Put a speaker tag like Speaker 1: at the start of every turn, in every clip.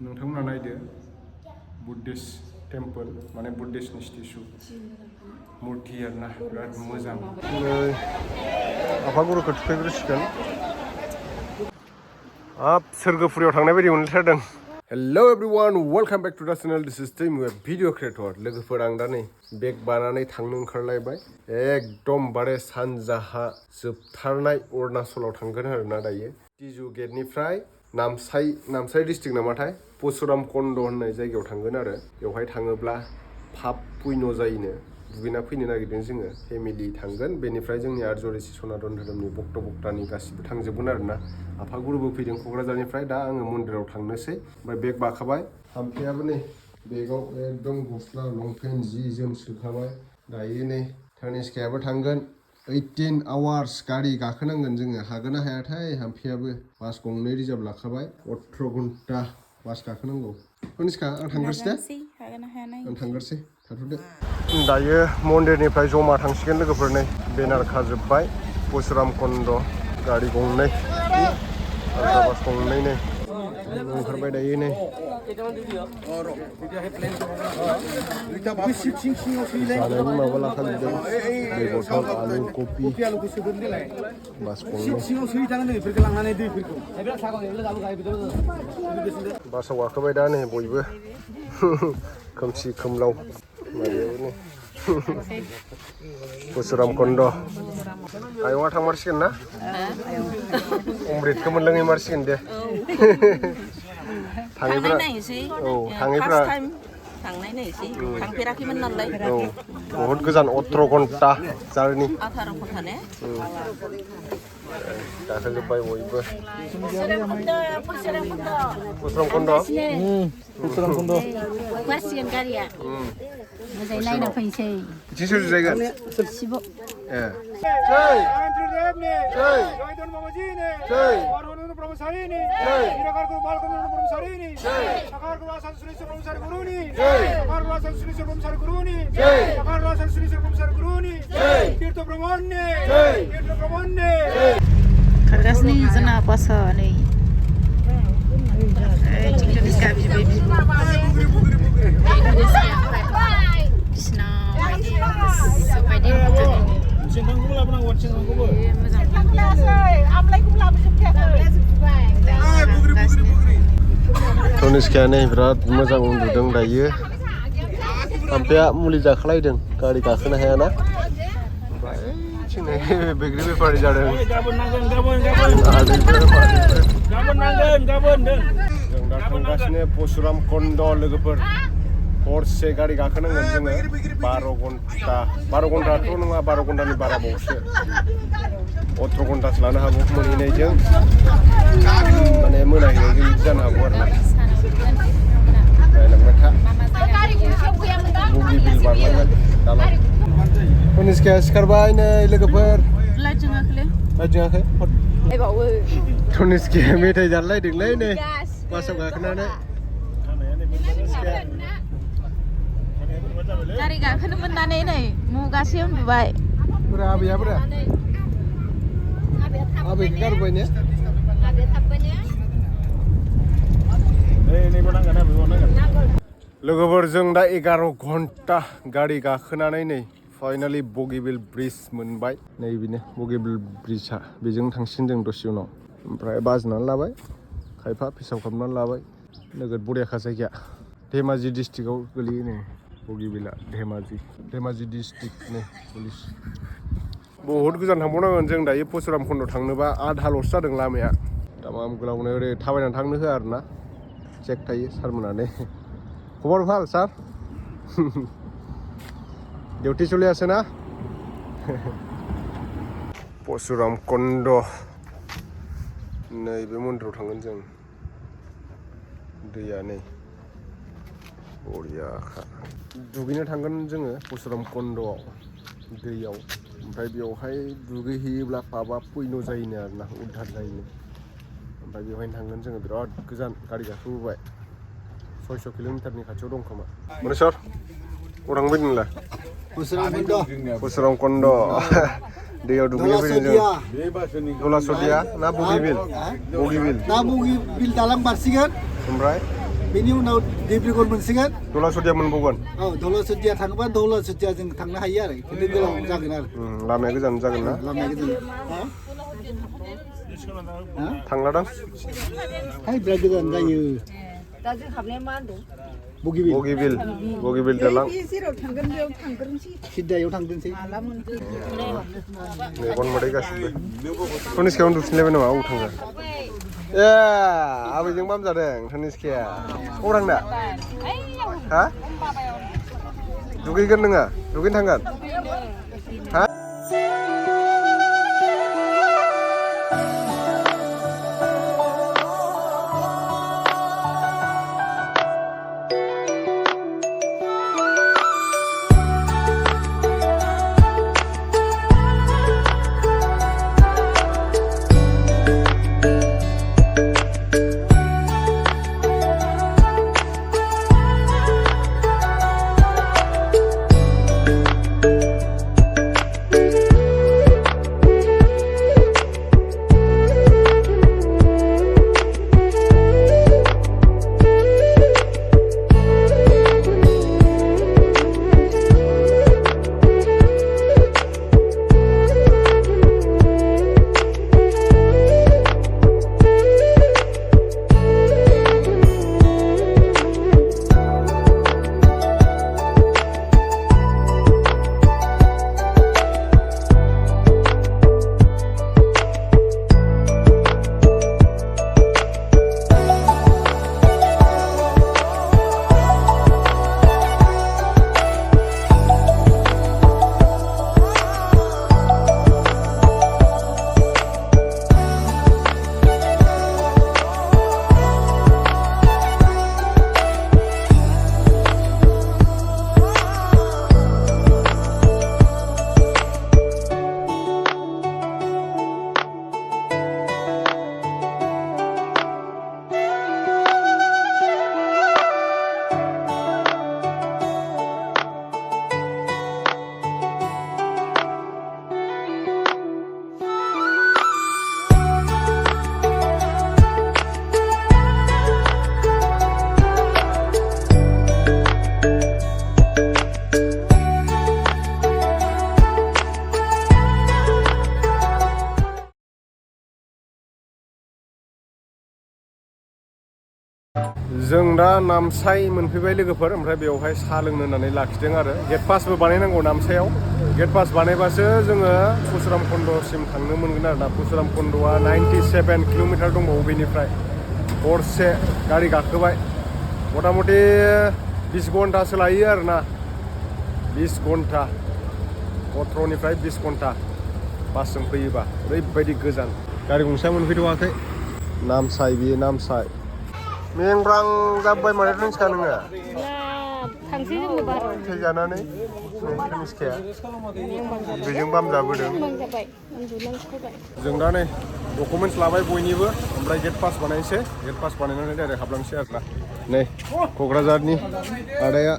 Speaker 1: नोंथांमोना नायदो Buddhist temple माने बुद्धिस्टनि स्टेचु मुर्ति आरोना बिराद मोजां आफागुरुखौ थुखैग्रोसिगोन सोरगोफुरियाव थांनाय बायदि मोनथारदों hello everyone welcome back to the channel this is Dreamwave video creator लोगोफोर आं दा नै बेग बानानै थांनो ओंखारलायबाय एकदम बारे सानजाहा जोबथारनाय अरुणाचलाव थांगोन आरोना दायो टिजु गेटनिफ्राय नामसाइ डिस्ट्रिक्ट नामाथाय पारशुराम कुंड होननाय जायगायाव थांगोन आरो बेवहाय थाङोब्ला पाप पुण्य जायोनो दुगैना फैनो नागिरदों जोङो फेमिलि थांगोन बेनिफ्राय जोंनि आर्य ऋषि सनातन धोरोमनि भक्त भक्तानि गासिबो थांजोबगोन आरोना आफागुरुबो फैदों क'क्राझारनिफ्राय दा आङो मन्दिराव थांनोसै ओमफ्राय बेग बाखाबाय हाम्फेयाबो नै बेगाव एकदम गस्ला लंपेन्ट जि जोम सोखाबाय दायो नै थानिस्कायाबो थांगोन 18 आवार्स गारि गाखोनांगोन जोङो हागोन ना हायाथाय हाम्फेयाबो बास गंनै रिजार्भ लाखाबाय 18 घन्टा बास गाखोनांगौ थानिस्का आं थांग्रोसै दे आं थांग्रोसै थाथ'दो दायो मन्दिरनिफ्राय जमा थांसिगोन लोगोफोर नै बेनार खाजोब्बाय पारशुराम कुंड गारि गंनै बास गंनै नै ओंखारबाय दायो नै जानायनि माबा लाखाजोबदों दै बथल आलु कफि बास गंनै बासाव गाखोबाय दा नै बयबो खोमसि खोमलाव माबायावनो पारशुराम कुंड आयंआ थांमारसिगोन ना अमृतखौ मोनलोंहैमारसिगोन दे थाङैफ्रा थाङैफ्रा
Speaker 2: थांफेराखैमोन नालाय
Speaker 1: बहुत गोजान 18 घन्टा जारनि
Speaker 2: 18 घन्टा ने
Speaker 1: गाखोजोब्बाय बयबो पारशुराम कुंड
Speaker 3: गासिगोन गारिया मोजाङै नायना फैनोसै
Speaker 1: बिथिं सोर जायगोन
Speaker 3: शिब
Speaker 1: ए
Speaker 3: खारगासिनो जोंना बासा नै
Speaker 1: तनिष्काया नै बिराद मोजां उन्दुदों दायो हाम्फेया मुलि जाखालायदों गारि गाखोनो हायाना बैग्रि बेफारि जादों जों दा थांगासिनो पारशुराम कुंड लोगोफोर हरसे गारि गाखोनांगोन जोङो 12 घन्टाथ' नङा 12 घन्टानि बाराबावसो 18 घन्टासो लानो हागौ मोनहैनायजों माने मोनाहैनायजों बिदि जानो हागौ आरो ना नायलांबाय था बगिबिल बारलांगोन दालां तनिष्काया सिखारबाय नै लोगोफोर लाइट जोङाखै तनिष्काया मेथाइ जालायदोंलै नै बासाव गाखोनानै
Speaker 3: गारि गाखोनो मोननानै नै मुगासे उन्दुबाय
Speaker 1: बोरा आबैया बोरा आबैखौ गारबाय ने लोगोफोर जों दा 11 घन्टा गारि गाखोनानै नै फाइनालि बगिबिल ब्रिज मोनबाय नै बेनो बगिबिल ब्रिजआ बेजों थांसिगोन जों दसे उनाव ओमफ्राय बाजनानै लाबाय खायफा पेसाब खालामनानै लाबाय नोगोद बरियाखा जायगाया धेमाजि डिस्ट्रिक्टआव गोलैयो नै बगिबिला धेमाजि डिस्ट्रिक्ट नै पुलिस बहुत गोजान थांबावनांगोन जों दायो पारशुराम कुंड थांनोबा आधाल'सो जादों लामाया दामाम गोलावनो ओरै थाबायनानै थांनो होआ आरोना चेक थायो सारमोनानो खबर ভাল স্যার ডিউটি চলে আসে না पारशुराम कुंड नैबे मन्दिराव थांगोन जों दैया नै बरियाखा दुगैनो थांगोन जोङो पारशुराम कुंडआव दैयाव ओमफ्राय बेवहाय दुगैहैयोब्ला पापआ पुण्य जायोनो आरोना उद्धार जायोनो ओमफ्राय बेवहायनो थांगोन जोङो बिराद गोजान गारि गाखोबोबाय 600 किल'मिटारनि खाथियाव दं खोमा मनेस्वर अबाव थांबाय नोंलाय पारशुराम कुंड दैयाव दुगैनो फैदों जों दलासदिया ना बगिबिल दालां बारसिगोन ओमफ्राय
Speaker 2: बेनि उनाव डिब्रुगड़ मोनसिगोन
Speaker 1: दलासुदिया मोनबावगोन
Speaker 2: दलासुदिया थाङोबा दलासुदिया जों थांनो हायो आरो खिन्थु गोलाव जागोन आरो
Speaker 1: लामाया गोजान जागोन ना
Speaker 2: लामाया गोजान
Speaker 1: थांलादां
Speaker 2: हाय बिराद गोजान जायो
Speaker 3: दा जों हाबनाया मा होनदों
Speaker 1: बगिबिल दालां
Speaker 3: जेराव थांगोन बेयाव थांग्रोनोसै
Speaker 2: सिद्दायाव थांदोंसै
Speaker 1: मेगन मोदै गासिबो तनिष्काया उन्दुफिनलायबाय नामा अबाव थांगोन ए आबैजों बाम जादों तनिष्काया अबाव थांदा हा दुगैगोन नोङो दुगैनो थांगोन हा जों दा नामसाइ मोनफैबाय लोगोफोर ओमफ्राय बेवहाय साहा लोंनो होननानै लाखिदों आरो गेट पासबो बानायनांगौ नामसाइयाव गेट पास बानायबासो जोङो परशुराम कुन्दसिम थांनो मोनगोन आरो ना परशुराम कुन्दआ 97 किल'मिटार दंबावो बेनिफ्राय हरसे गारि गाखोबाय मथा मथि 20 घन्टासो लायो आरो ना 20 घन्टा 18निफ्राय 20 घन्टा बासजों फैयोबा ओरैबायदि गोजान गारि गंसेया मोनफैथ'वाखै नामसाइ बेयो नामसाइ मेंब्रां जाबाय माने तनिष्का नोङो
Speaker 3: थांसै जोंबो बाराव
Speaker 1: थै जानानै तनिष्काया बेजों बाम जाबोदों जों दा नै डकुमेन्टस लाबाय बयनिबो ओमफ्राय गेट पास बानायनोसै गेट पास बानायनानै डाइरेक्ट हाबलांसै आरो ना नै क'क्राझारनि आदाया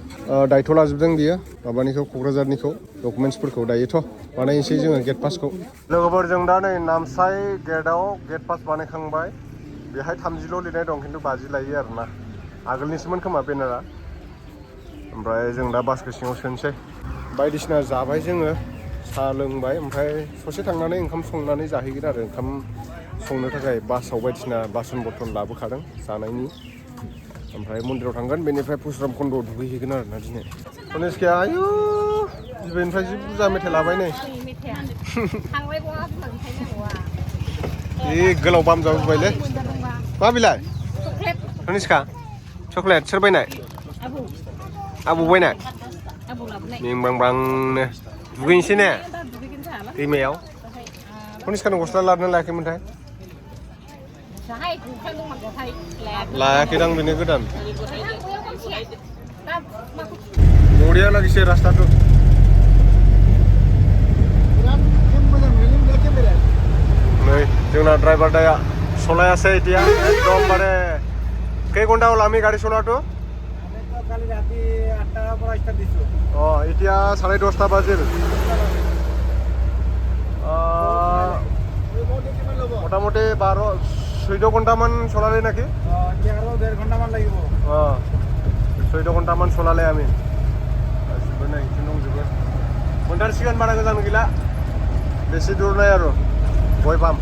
Speaker 1: दायथ' लाजोबदों बियो माबानिखौ क'क्राझारनिखौ डकुमेन्टसफोरखौ दायोथ' बानायनोसै जोङो गेट पासखौ लोगोफोर जों दा नै नामसाइ गेटआव गेट पास बानायखांबाय बेहाय 30ल' लिरनाय दं खिन्थु 50 लायो आरो ना आगोलनिसोमोन खोमा बेनारा ओमफ्राय जों दा बासखौ सिङाव सोनोसै बायदिसिना जाबाय जोङो साहा लोंबाय ओमफ्राय ससे थांनानै ओंखाम संनानै जाहैगोन आरो ओंखाम संनो थाखाय बासाव बायदिसिना बासन बर्तन लाबोखादों जानायनि ओमफ्राय मन्दिराव थांगोन बेनिफ्राय परशुराम कुन्दआव दुगैहैगोन आरो ना दिनै तनिष्काया आयु बेनिफ्राय जि बुरजा मेथाइ लाबाय नै ए गोलाव बाम जाबोबायलै मा बिलाय तनिष्का चक्लेट सोर बायनाय आबौ बायनाय मेंबांबांनो दुगैनोसै ने दैमायाव तनिष्कानो गस्ला लादोंना लायाखैमोनथाय लायाखैदां बेनो गोदान बढिया लागिसे रास्ताखौ नै जोंना ड्राइभार दाया চলাইছে এতিয়া একদম মানে কেই ঘন্টা হল আমি গাড়ি চলাটো কালি রাতি 8টার পর স্টার্ট দিছো এতিয়া 10:30 বাজিল মোটামুটি 12 14 ঘন্টামান চলালে নাকি
Speaker 2: 11-1.5 ঘন্টামান লাগিব
Speaker 1: 14 ঘন্টামান চলালে আমি गासिबो नै इथिं दंजोबो मोनथारसिगोन बारा गोजान गैला बेसे दूर নাই আৰু गय पाम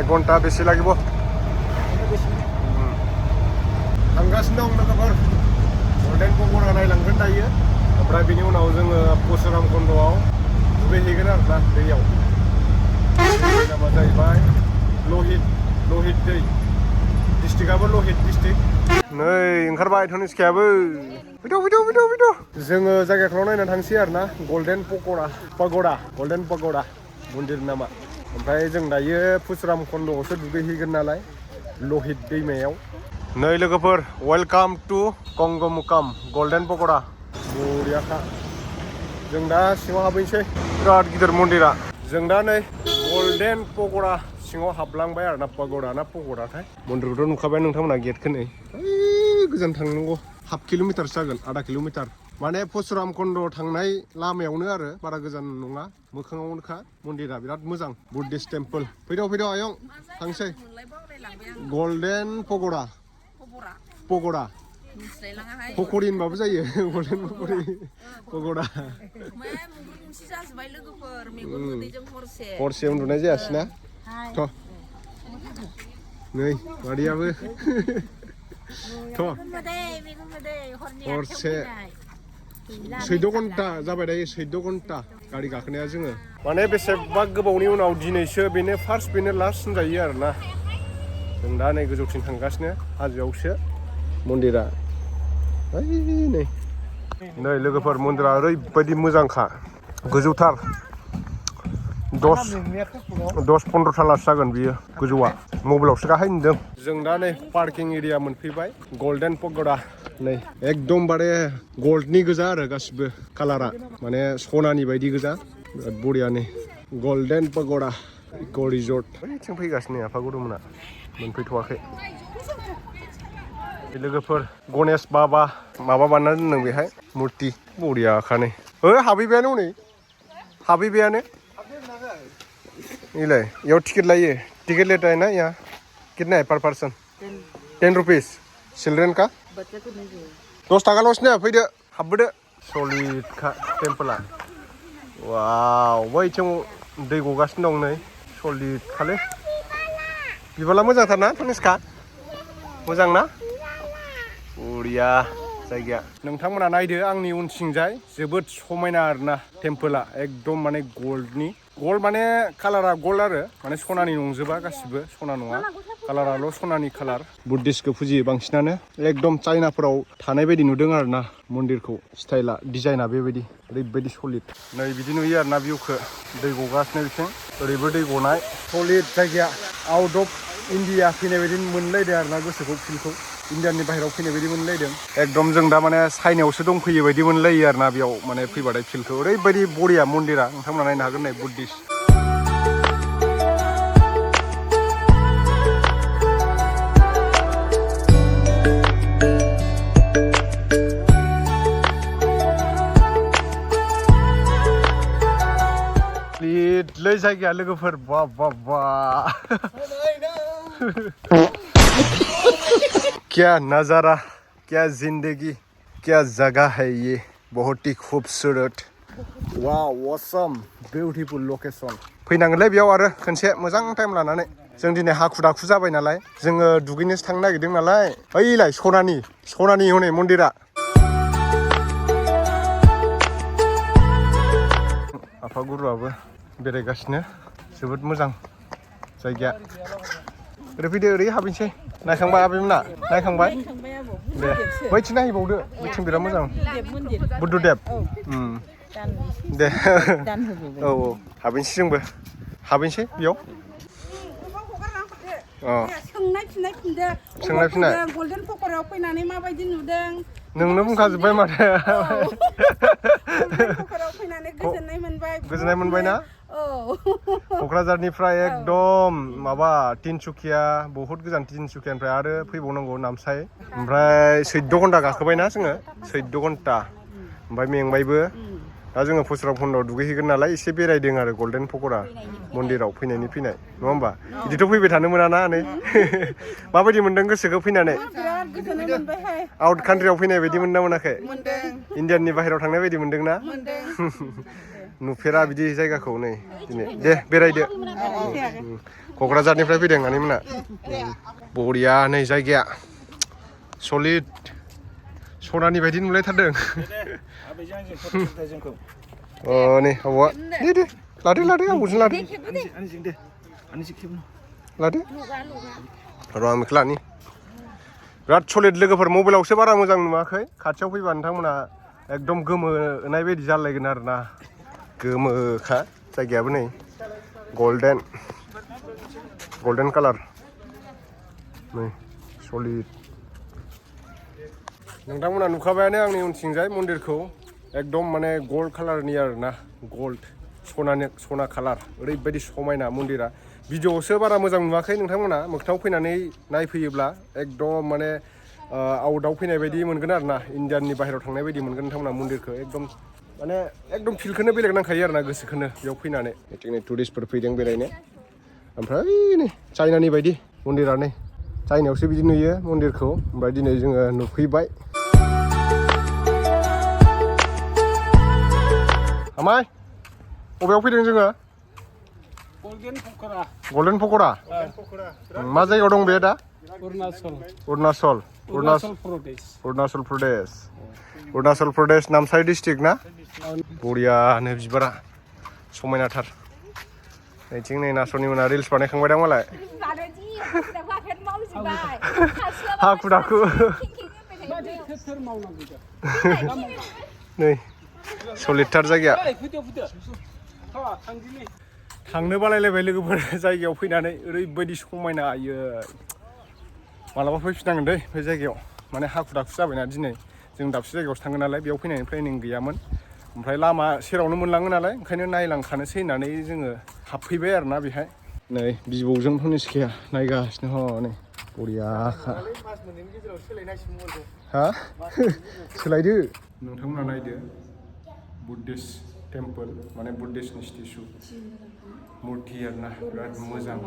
Speaker 1: 1 घन्टा बेसे লাগিব थांगासिनो दं लोगोफोर गल्डेन पक'रा नायलांगोन दायो ओमफ्राय बेनि उनाव जोङो परशुराम कुन्दआव दुगैहैगोन आरोना दैयाव नामा जाहैबाय लहित दै डिस्ट्रिक्टआबो लहित डिस्ट्रिक्ट नै ओंखारबाय धनुषकायाबो फैद' जोङो जायगाखौ नायनानै थांसै आरोना गल्डेन पग'रा मन्दिर नामा ओमफ्राय जों दायो परशुराम कुन्दआवसो दुगैहैगोन नालाय लहित दैमायाव नै लोगोफोर वेलकाम टु कंगमुकाम गल्डेन पग'रा बरियाखा जों दा सिङाव हाबहैनोसै बिराद गिदिर मन्दिरा जों दा नै गल्डेन पग'रा सिङाव हाबलांबाय आरोना पग'रा ना पग'राथाय मन्दिरखौथ' नुखाबाय नोंथांमोना गेटखौ नै गोजान थांनांगौ हाफ किल'मिटारसो जागोन आधा किल'मिटार माने परशुराम कुन्दआव थांनाय लामायावनो आरो बारा गोजान नङा मोखाङावनोखा मन्दिरा बिराद मोजां बुद्धिस्ट टेम्पोल फैद' आयं थांसै गल्डेन पग'रा पक'रि होनबाबो जायो गल्डेन पग'रा हरसे उन्दुनाय जायासैना थ' नै मादैयाबो थ' हरसे 14 घन्टा जाबाय दायो 14 घन्टा गारि गाखोनाया जोङो माने बेसेबा गोबावनि उनाव दिनैसो बेनो फार्स्ट बेनो लास्ट होनजायो आरोना जों दा नै गोजौथिं थांगासिनो हाजोआवसो मन्दिरा नै लोगोफोर मन्दिरा ओरैबायदि मोजांखा गोजौथार 10-15 थालासो जागोन बियो गोजौआ मबाइलावसो गाहाय नुदों जों दा नै पार्किं एरिया मोनफैबाय गल्डेन पग'रा नै एकदमबारे गल्डनि गोजा आरो गासिबो कालारा माने सनानि बायदि गोजा बिराद बरियानि गल्डेन पग'रा इक' रिजर्ट बैथिं फैगासिनो आफागुरुमोना मोनफैथ'वाखै लोगोफोर गणेश बाबा माबा बानायना दोनदों बेहाय मुर्ति बरियाखानै हाबैबायानो हनै हाबैबायानो इलाय इयाव टिकेट लायो टिकेट लेता है ना यहाँ कितना है पर पर्सन 10 रुपीस चिल्ड्रेन का 10 थाखाल'सो फैदो हाबबोदो सलिडखा टेम्पोला वाव बैथिं दै गगासिनो दं नै सलिडखालै बिबाला मोजांथार ना धनुषका मोजां ना बरिया जायगाया नोंथांमोना नायदो आंनि उनथिंजाय जोबोद समायना आरोना टेम्पोला एकदम माने गल्डनि गल्ड माने कालारा गल्ड आरो माने सनानि नंजोबा गासिबो सना नङा कालाराल' सनानि कालार बुद्धिस्टखौ फुजियो बांसिनानो एकदम चाइनाफोराव थानाय बायदि नुदों आरोना मन्दिरखौ स्टाइला डिजाइना बेबायदि ओरैबायदि सलिड नै बिदि नुयो आरोना भिउखौ दै गगासिनो बिथिं ओरैबो दै गनाय सलिड जायगाया आउट अफ इन्डिया फैनाय बायदि मोनलायदों आरोना गोसोखौ फिलखौ इन्डियानि बाहेरायाव फैनाय बायदि मोनलायदों एकदम जों दा माने चाइनायावसो दंफैयो बायदि मोनलायो आरोना बेयाव माने फैबाथाय फिलखौ ओरैबायदि बरिया मन्दिरा नोंथांमोना नायनो हागोन नै बुद्धिस्ट लिटलै जायगाया लोगोफोर बा क्या नज़ारा क्या जिंदगी क्या जगह है ये बहुत ही खूबसूरत वाव असम बिउटिफुल लोकेशन फैनांगोनलै बेयाव आरो खनसे मोजां टाइम लानानै जों दिनै हाखु दाखु जाबाय नालाय जोङो दुगैनोसो थांनो नागिरदों नालाय ओइलाय सनानि हनै मन्दिरा आफागुरुआबो बेरायगासिनो जोबोद मोजां जायगाया ओरै फैदो ओरै हाबैनोसै नायखांबाय आबैमोना नायखांबाय दे बैथिं नायहैबावदो बैथिं बिराद मोजां बुद्धदेब दे औ हाबैनोसै जोंबो हाबैनोसै बेयाव सोंनाय फिननाय
Speaker 4: गल्डेन पक'रायाव फैनानै माबायदि नुदों
Speaker 1: नोंनो बुंखाजोब्बाय माथो
Speaker 4: गल्डेन पक'रायाव फैनानै गोजोननाय मोनबाय
Speaker 1: ना क'क्राझारनिफ्राय एकदम माबा तिनसुकिया बहुत गोजान तिनसुकियानिफ्राय आरो फैबावनांगौ नामसाइ ओमफ्राय 14 घन्टा गाखोबायना जोङो 14 घन्टा ओमफ्राय मेंबायबो दा जोङो पुसुराम कुन्दआव दुगैहैगोन नालाय एसे बेरायदों आरो गल्डेन पक'रा मन्दिराव फैनायनि फैनाय नङा होमबा बिदिथ' फैबाय थानो मोना ना नै माबायदि मोनदों गोसोखौ फैनानै
Speaker 4: बिराद गोजोननाय मोनबायहाय
Speaker 1: आउट कान्ट्रियाव फैनाय बायदि मोनदों मोनाखै
Speaker 4: मोनदों
Speaker 1: इण्डियाननि बाहेरायाव थांनाय बायदि मोनदों ना
Speaker 4: मोनदों
Speaker 1: नुफेरा बिदि जायगाखौ नै दिनै दे बेरायदो क'क्राझारनिफ्राय फैदों आनैमोना बरिया नै जायगाया सलिड सनानि बायदि नुलायथारदों अ नै आबौआ दे लादो आबौजों लादो लादो र' आं बेखौ लानि बिराद सलिड लोगोफोर मबाइलावसो बारा मोजां नुवाखै खाथियाव फैबा नोंथांमोना एकदम गोमोनाय बायदि जालायगोन आरोना गोमोखा जायगायाबो नै गल्डेन कालार नै सलिड नोंथांमोना नुखाबायानो आंनि उनथिंजाय मन्दिरखौ एकदम माने गल्ड कालारनि आरोना गल्ड सना कालार ओरैबायदि समायना मन्दिरा भिडिअआवसो बारा मोजां नुवाखै नोंथांमोना मोगथाङाव फैनानै नायफैयोब्ला एकदम माने आउटआव फैनाय बायदि मोनगोन आरोना इण्डियाननि बाहेरायाव थांनाय बायदि मोनगोन नोंथांमोना मन्दिरखौ एकदम फिलखौनो बेलेग नांखायो आरोना गोसोखौनो बेयाव फैनानै बिदिनो टुरिस्टफोर फैदों बेरायनो ओमफ्राय नै चाइनानि बायदि मन्दिरा नै चाइनायावसो बिदि नुयो मन्दिरखौ ओमफ्राय दिनै जोङो नुफैबाय आमाय बबेयाव फैदों जोङो गल्डेन पक'रा मा जायगायाव दं बे दा अरुणाचल प्रदेश नामसाइ डिस्ट्रिक्ट ना बरियानो बिबारा समायनाथार नैथिं नै नासरनि मोना रिल्स बानायखांबाय दां मालाय हाखु दाखु नै सलिडथार जायगाया थांनो बालायलायबाय लोगोफोर जायगायाव फैनानै ओरैबायदि समायना आयो मालाबा फैफिननांगोन दै बे जायगायाव माने हाखु दाखु जाबायना दिनै जों दाबसे जायगायावसो थांगोन नालाय बेयाव फैनायनि प्लेनिं गैयामोन ओमफ्राय लामा सेरावनो मोनलाङो नालाय ओंखायनो नायलांखानोसै होननानै जोङो हाबफैबाय आरोना बेहाय नै बिबौजों धनिस्काया नायगासिनो हनै बरियाखा हा सोलायदो नोंथांमोना नायदो बुद्धिस्ट टेम्पोल माने बुद्धिस्टनि स्टेचु मुर्ति आरोना बिराद मोजां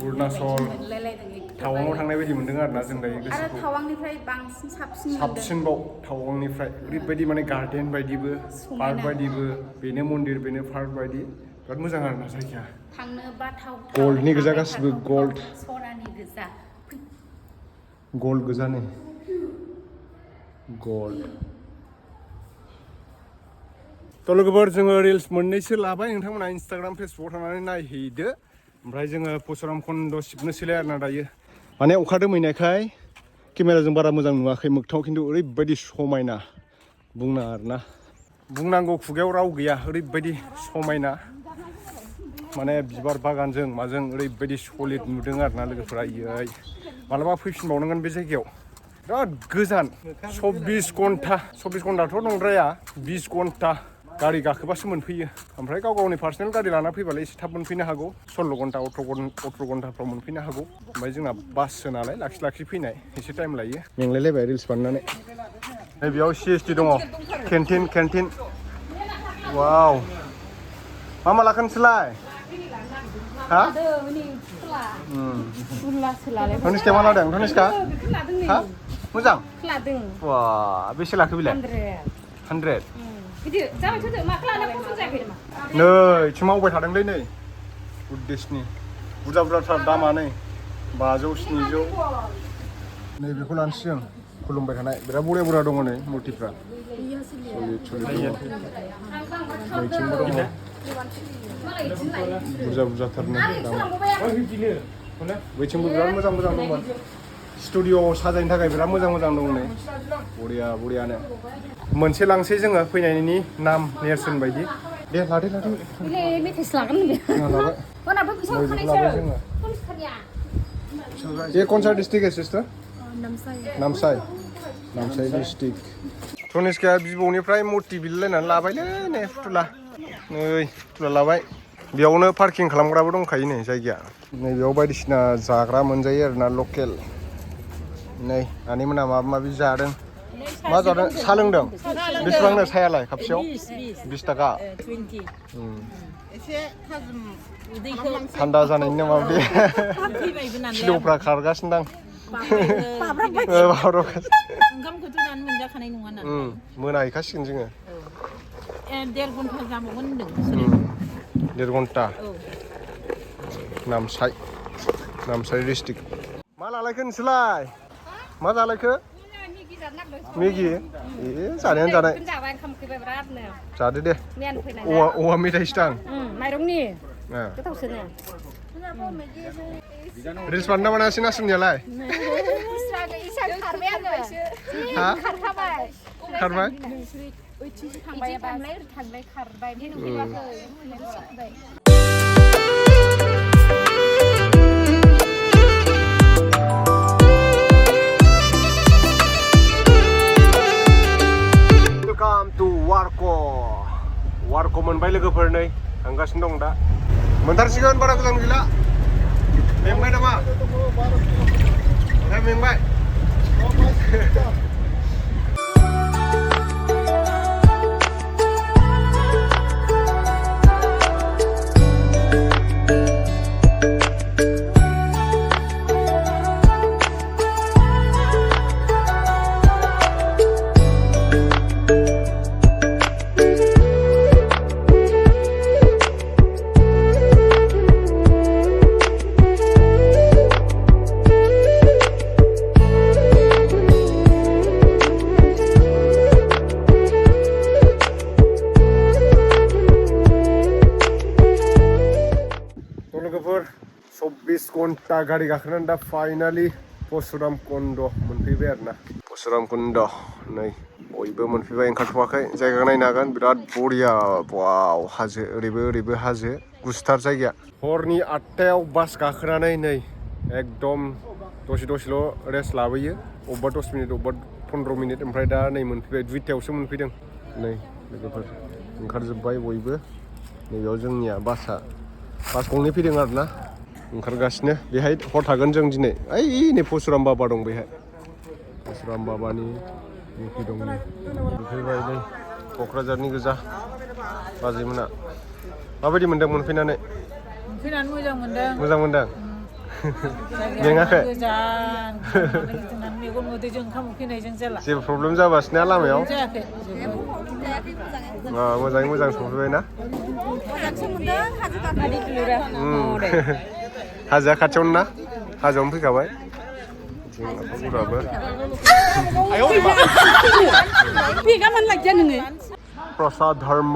Speaker 1: अरुणाचल टावाङाव थांनाय बायदि मोनदों आरोना जों दायो गोसोखौ
Speaker 3: टावांनिफ्राय बांसिन
Speaker 1: साबसिनबाव टावांनिफ्राय ओरैबायदि माने गार्डेन बायदिबो पार्क बायदिबो बेनो मन्दिर बेनो पार्क बायदि बिराद मोजां आरोना जायगाया गल्डनि गोजा गासिबो गल्ड गोजा नै गल्ड थ' लोगोफोर जोङो रिल्स मोननैसो लाबाय नोंथांमोना इन्सटाग्राम फेसबुकआव थांनानै नायहैदो ओमफ्राय जोङो पुसुराम कुन्द सिबनोसैलाय आरोना दायो माने अखा दोमैनायखाय केमेराजों बारा मोजां नुवाखै मोगथाङाव खिन्थु ओरैबायदि समायना बुंना आरोना बुंनांगौ खुगायाव राव गैया ओरैबायदि समायना माने बिबार बागानजों माजों ओरैबायदि सलिड नुदों आरोना लोगोफोरा इयै मालाबा फैफिनबावनांगोन बे जायगायाव बिराद गोजान 24 घन्टाथ' नंद्राया 20 घन्टा गारि गाखोबासो मोनफैयो ओमफ्राय गाव गावनि पार्सनेल गारि लाना फैबालाय एसे थाब मोनफैनो हागौ 16 घन्टा 18 घन्टाफ्राव मोनफैनो हागौ ओमफ्राय जोंना बाससो नालाय लाखि फैनाय एसे टाइम लायो मेंलायलायबाय रिल्स बानायनानै नै बेयाव CST दङ केन्टिन वाव मा लाखो नोंसोरलाय हा धनिस्काया मा लादों धनिस्का हा मोजां वा बेसे लाखो बिलाय 100 नै इथिं मावबाय थादोंलै नै बुद्धिस्टनि बुरजाथार दामा नै 500 700 नै बेखौ लानोसै जों खुलुमबाय थानाय बिराद बुरजा दङ नै मुर्तिफ्रा नैथिंबो दङ बुरजाथार नै दामा बैथिंबो बिराद मोजां दंमोन स्टुडिअ साजायनो थाखाय बिराद मोजां दं नै बरियानो मोनसे लांसै जोङो फैनायनि नाम नेरसोन बायदि दे लादो ये कौन सा डिस्ट्रिक्ट है सिस्टर नामसाइ डिस्ट्रिक्ट धनिस्काया बिबौनिफ्राय मुर्ति बिलायनानै लाबायलै नै फुथुला लाबाय बेयावनो पार्किं खालामग्राबो दंखायो नै जायगाया नै बेयाव बायदिसिना जाग्रा मोनजायो आरोना लकेल नै आनैमोना माबा माबि जादों मा जादों सा लोंदों बेसेबांनो सायालाय खापसेयाव 20 टाका
Speaker 4: एसे थाजिम
Speaker 1: थान्दा जानायनि नामा बे किल'फ्रा खारगासिनो दां
Speaker 3: ओंखामखौथ' दानो मोनजाखानाय नङा ना
Speaker 1: मोनाहैखासिगोन जोङो
Speaker 3: 1.5 घन्टा जाबावगोन होनदों
Speaker 1: 1.5 घन्टा नामसाइ डिस्ट्रिक्ट मा लालायखो नोंसोरलाय मा जालायखो मेगि जानायानो जानाय जादो दे औवा मेथाइसो दां
Speaker 3: माइरंनि गोथावसोनो
Speaker 1: रिल्स बानायना बानायासै ना सोंनियालाय खारबाय Welcome to Wakro मोनबाय लोगोफोर नै थांगासिनो दं दा मोनथारसिगोन बारा गोजान गैला मेंबाय नामा मेंबाय लोगोफोर 24 घन्टा गाड़ी गाखोनानै दा फाइनाली पार्शुराम कुंड मोनफैबाय आरोना पार्शुराम कुंड नै बयबो मोनफैबाय ओंखारथ'वाखै जायगा नायनो हागोन बिराद बरिया वाव हाजो ओरैबो हाजो गुसुथार जायगाया हरनि 8टायाव बास गाखोनानै नै एकदम दसेल' रेस्ट लाबोयो अबेबा 10 मिनिट अबेबा 15 मिनिट ओमफ्राय दा नै मोनफैबाय 2टायावसो मोनफैदों नै लोगोफोर ओंखारजोब्बाय बयबो नैबेयाव जोंनिया बास गंनै फैदों आरोना ओंखारगासिनो बेहाय हर थागोन जों दिनै ओइ नै पार्शुराम बाबा दं बेहाय पार्शुराम बाबानि मुरति दं बेफोरबाय नै क'क्राझारनि गोजा बाजैमोना माबायदि मोनदों मोनफैनानै मोजां मोनदों मेङाखै जेबो प्रब्लेम जाबासै ना लामायाव मोजाङै मोजां सफैबाय ना हाजोआ खाथियावनो ना हाजोआवनो फैखाबाय प्रसाद धर्म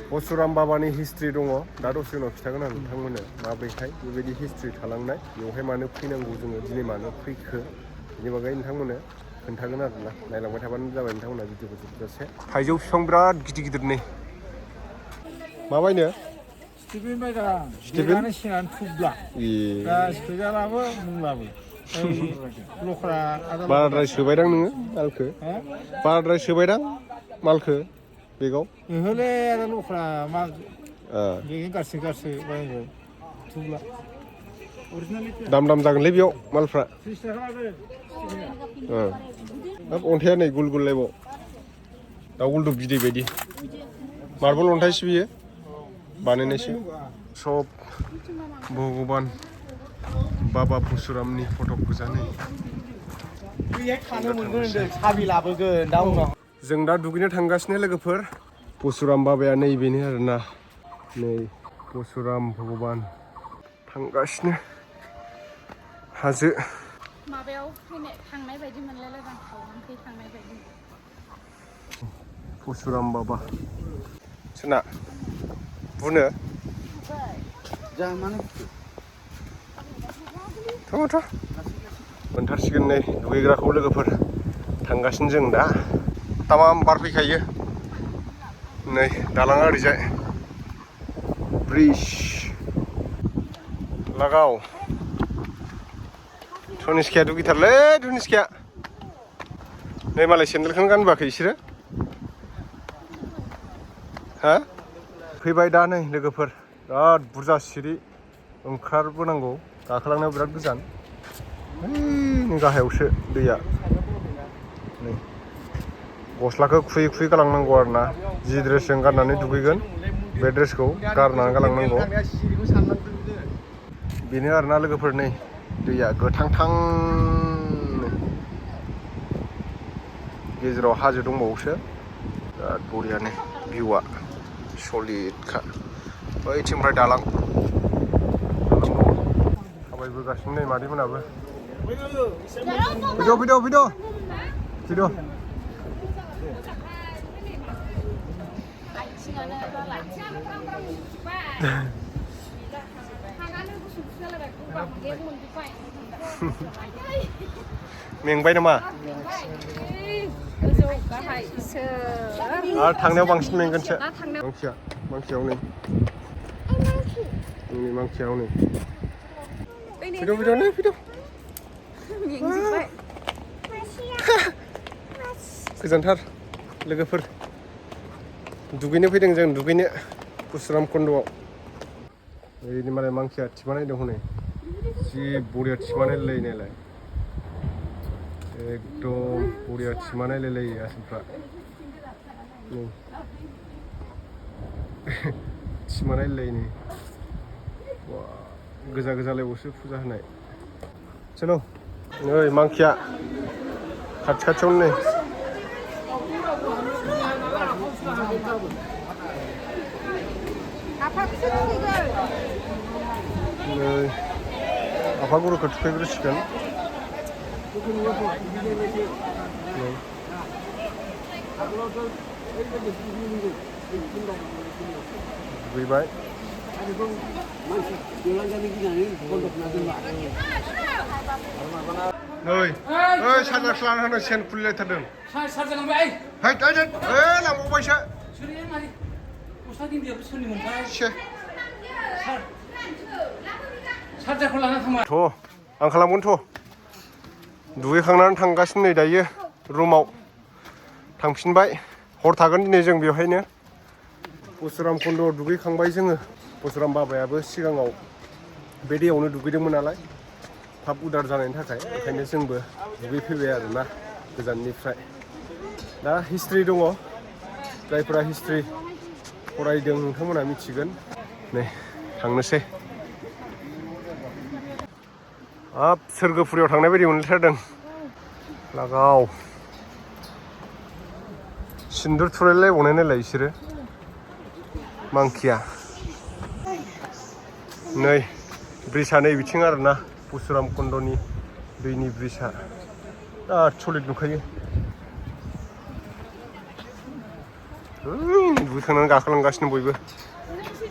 Speaker 1: पार्शुराम बाबानि हिस्ट्रि दङ दा दसे उनाव खिथागोन आं नोंथांमोननो माब्रैहाय बेबायदि हिस्ट्रि थालांनाय बेवहाय मानो फैनांगौ जोङो दिनै मानो फैखो बेनि बागै नोंथांमोननो खोन्थागोन आरोना नायलांबाय थाबानो जाबाय नोंथांमोना भिडिअखौ जोबजासे थाइजौ बिफां बिराद गिदिर नै माबायनो बाराद्राय सोबायदां नोङो मालखो बेगाव दाम जागोनलै बेयाव मालफ्रा अन्थाइया नै गुल गुललायबाव दाउ गुलदुब बिदै बायदि मार्बल अन्थाइसो बियो बानायनायसो सब भगबान बाबा पार्शुरामनि फटक गोजानै जों दा दुगैनो थांगासिनो लोगोफोर पार्शुराम बाबाया नैबेनो आरोना नै पार्शुराम भगबान थांगासिनो हाजो
Speaker 3: माबायाव थांनाय बायदि मोनलायलायबाय आं खावनानै थांनाय बायदि
Speaker 1: पार्शुराम बाबा सोना बुनो मोनथारसिगोन नै दुगैग्राखौ लोगोफोर थांगासिनो जों दा तामाम बार फैखायो नै दालाङा ओरैजाय ब्रिज लागाव धनिस्काया दुगैथारलै धनिस्काया नै मालाय सेन्देलखौनो गानबोआखै बिसोरो हा फैबाय दा नै लोगोफोर बिराद बुरजा सिरि ओंखारबोनांगौ गाखोलांनायाव बिराद गोजान नै गाहायावसो दैया नै गस्लाखौ खुयै खुयै गालांनांगौ आरो ना जि ड्रेसजों गाननानै दुगैगोन बे ड्रेसखौ गारनानै गालांनांगौ बेनो आरो ना लोगोफोर नै दैया गोथांथां गेजेराव हाजो दंबावोसो बिराद बरियानो भिउआ सलिडखा बैथिंनिफ्राय दालां दङ थाबायबोगासिनो नै मादैमोनाबो भिडिअ मेंबाय नामा आरो थांनायाव बांसिन मेंगोनसो मांखियाव नै जोंनि मांखियाव नै भिडिअ गोजानथार लोगोफोर दुगैनो फैदों जों दुगैनो पारशुराम कुन्दआव ओरैनो मालाय मांखिया थिबानाय दं हनै जि बरिया थिबानाय लायनायलाय एकदम बरिया थिबानाय लायो आसोलफ्रा नै थिबानाय लायो नै गोजा गोजालायबावसो फुजा होनाय चलो नै मांखिया खाथि खाथियावनो नै आफा गुरुखौ थुखैग्रोसिगोन दुगैबाय नै सार्जारसो लाना होनो सेन खुलिलायथारदों लांबावबायसो आं खालामगोनथ' दुगैखांनानै थांगासिनो नै दायो रुमाव थांफिनबाय हर थागोन दिनै जों बेवहायनो पारशुराम कुन्दआव दुगैखांबाय जोङो पारशुराम बाबायाबो सिगाङाव बे दैयावनो दुगैदोंमोन नालाय थाब उदार जानायनि थाखाय ओंखायनो जोंबो दुगैफैबाय आरोना गोजाननिफ्राय दा हिस्ट्रि दङ जायफोरा हिस्ट्रि फरायदों नोंथांमोना मिथिगोन नै थांनोसै हाब सोरगोफुरियाव थांनाय बायदि मोनलायथारदों लागाव सिन्दुर थुलायलायबावनाय नायलाय बिसोरो मांखिया नै ब्रिजआ नै बिथिं आरोना पारशुराम कुन्दनि दैनि ब्रिजआ बिराद सलिड नुखायो दुगैखांनानै गाखोलांगासिनो बयबो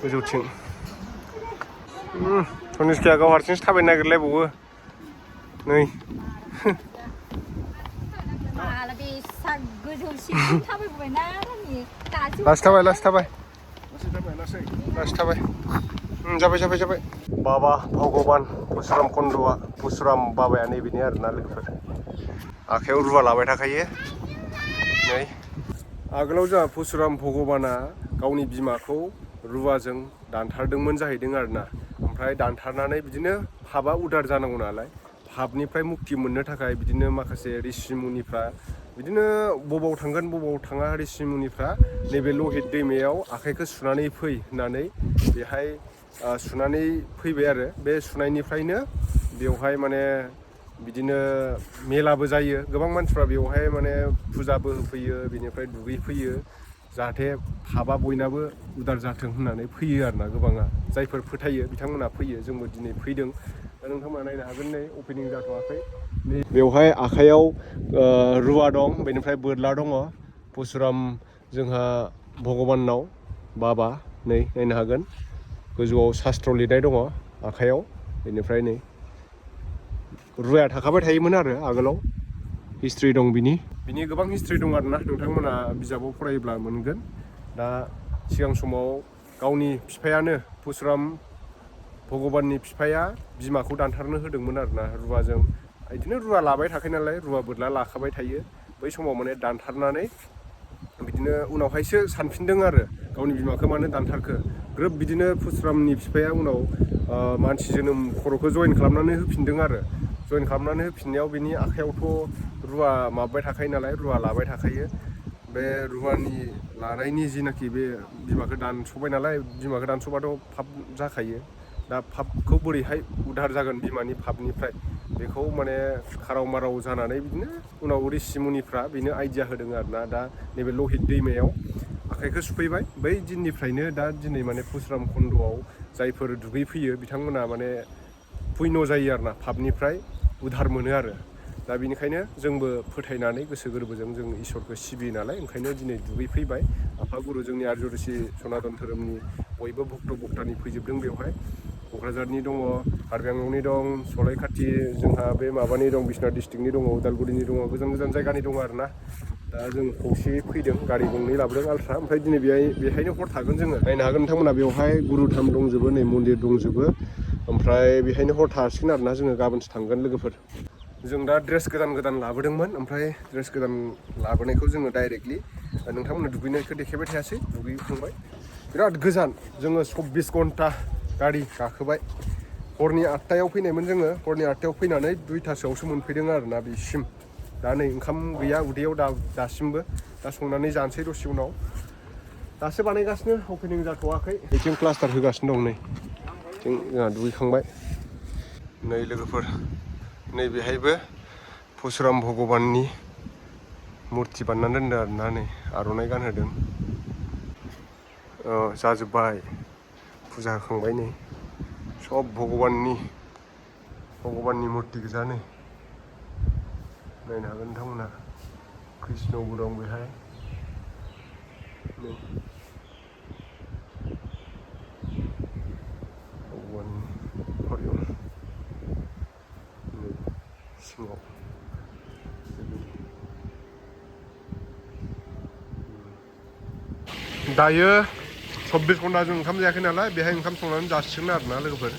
Speaker 1: गोजौथिं तनिष्काया गाव हारसिंसो थाबायनो नागिरलायबावो नै लासै थाबाय जाबाय बाबा भगबान पारशुराम कुन्दआ पारशुराम बाबाया नैबेनो आरोना लोगोफोर आखायाव रुवा लाबाय थाखायो नै आगोलाव जोंहा पारशुराम भगबाना गावनि बिमाखौ रुवाजों दानथारदोंमोन जाहैदों आरोना ओमफ्राय दानथारनानै बिदिनो पापआ उदार जानांगौ नालाय पापनिफ्राय मुक्ति मोननो थाखाय बिदिनो माखासे ऋषि मुनिफ्रा बिदिनो बबाव थांगोन बबाव थाङा ऋषि मुनिफ्रा नैबे लहित दैमायाव आखाइखौ सुनानै फै होननानै बेहाय सुनानै फैबाय आरो बे सुनायनिफ्रायनो बेवहाय माने बिदिनो मेलाबो जायो गोबां मानसिफ्रा बेवहाय माने फुजाबो होफैयो बेनिफ्राय दुगैफैयो जाहाथे पापआ बयनाबो उदार जाथों होननानै फैयो आरोना गोबाङा जायफोर फोथायो बिथांमोना फैयो जोंबो दिनै फैदों दा नोंथांमोना नायनो हागोन नै अपेनिं जाथ'वाखै बेवहाय आखाइयाव रुवा दं बेनिफ्राय बोरला दङ पारशुराम जोंहा भगबाननाव बाबा नै नायनो हागोन गोजौआव शास्त्र लिरनाय दङ आखाइयाव बेनिफ्राय नै रुवाया थाखाबाय थायोमोन आरो आगोलाव हिस्ट्रि दं बिनि गोबां हिस्ट्रि दं आरोना नोंथांमोना बिजाबाव फरायोब्ला मोनगोन दा सिगां समाव गावनि बिफायानो पारशुराम भगबाननि बिफाया बिमाखौ दानथारनो होदोंमोन आरोना रुवाजों बिदिनो रुवा लाबाय थाखायो नालाय रुवा बोरला लाखाबाय थायो बै समाव माने दानथारनानै बिदिनो उनावहायसो सानफिनदों आरो गावनि बिमाखौ मानो दानथारखो ग्रोब बिदिनो पारशुरामनि बिफाया उनाव मानसि जोनोम खर'खौ जयेन खालामनानै होफिनदों आरो जयेन खालामनानै होफिननायाव बिनि आखायावथ' रुवा माबाय थाखायो नालाय रुवा लाबाय थाखायो बे रुवानि लानायनि जिनाखि बे बिमाखौ दानस'बाय नालाय बिमाखौ दानस'बाथ' फाब जाखायो दा फाबखौ बोरैहाय उधार जागोन बिमानि फाबनिफ्राय बेखौ माने खाराव माराव जानानै बिदिनो उनाव ऋषिमुनिफ्रा बेनो आइडिया होदों आरोना दा नैबे लहित दैमायाव आखाइखौ सुफैबाय बै दिननिफ्रायनो दा दिनै माने परशुराम कुन्दआव जायफोर दुगैफैयो बिथांमोना माने पुण्य जायो आरोना फाबनिफ्राय उधार मोनो आरो दा बेनिखायनो जोंबो फोथायनानै गोसो गोरबोजों जों इसोरखौ सिबियो नालाय ओंखायनो दिनै दुगैफैबाय आफागुरु जोंनि आर्य ऋषि सनातन धोरोमनि बयबो भक्त भक्तानि फैजोबदों बेवहाय क'क्राझारनि दङ कार्बि आंलंनि दं सलायखाथि जोंहा बे माबानि दं बिश्वनाथ डिस्ट्रिक्टनि दङ उदालगुरिनि दङ गोजान गोजान जायगानि दङ आरोना दा जों खौसेयै फैदों गारि गंनै लाबोदों आल्ट्रा ओमफ्राय दिनै बेहायनो हर थागोन जोङो नायनो हागोन नोंथांमोना बेवहाय गुरुधाम दंजोबो नै मन्दिर दंजोबो ओमफ्राय बेहायनो हर थासिगोन आरोना जोङो गाबोनसो थांगोन लोगोफोर जों दा ड्रेस गोदान लाबोदोंमोन ओमफ्राय ड्रेस गोदान लाबोनायखौ जोङो डाइरेक्टलि नोंथांमोननो दुगैनायखौ देखायबाय थायासै दुगैखांबाय बिराद गोजान जोङो 24 घन्टा गारि गाखोबाय हरनि 8टायाव फैनायमोन जोङो हरनि 8टायाव फैनानै 2टासोआवसो मोनफैदों आरोना बेसिम दा नै ओंखाम गैया उदैयाव दासिमबो दा संनानै जानोसै दसे उनाव दासो बानायगासिनो अपेनिं जाथ'वाखै बेथिं प्लास्टार होगासिनो दं नै जोंहा दुगैखांबाय नै लोगोफोर नैबेहायबो परशुराम भगबाननि मुर्ति बानायनानै दोनदों आरोना नै आर'नाइ गानहोदों जाजोब्बाय फुजा होखांबाय नै सब भगबाननि मुर्ति गोजा नै नायनो हागोन नोंथांमोना कृष्णबो दं बेहाय नै भगबाननि हरिओम नै सिङाव दायो 24 घन्टा जों ओंखाम जायाखै नालाय बेहाय ओंखाम संनानै जासिगोन आरोना लोगोफोर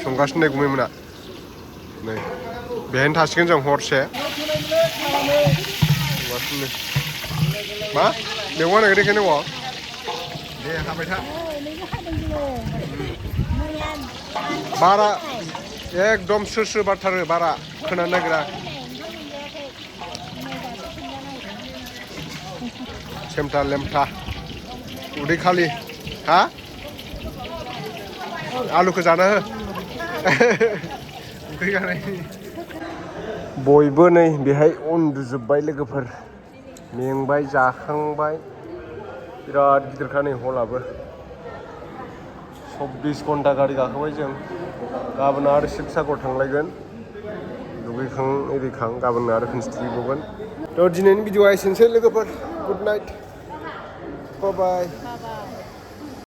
Speaker 1: संगासिनो नै गुमैमोना नै बेहायनो थासिगोन जों हरसे संगासिनो मा मैगं नागिरनायखाय दङ दे हाबाय था बारा एकदम स्रो बारथारो बारा खोनानो नागिरा सेमथा लेमथा उदै खालि हा आलुखौ जाना हो ओंख्रि जानायनि बयबो नै बेहाय उन्दुजोब्बाय लोगोफोर मेंबाय जाखांबाय बिराद गिदिरखा नै हलाबो 24 घन्टा गारि गाखोबाय जों गाबोन आरो शिबसागर थांलायगोन दुगैखां एरिखां गाबोन आरो खनसे दुगैबावगोन थ' दिनैनि भिडिअआ एसेनोसै लोगोफोर गुड नाइट बाय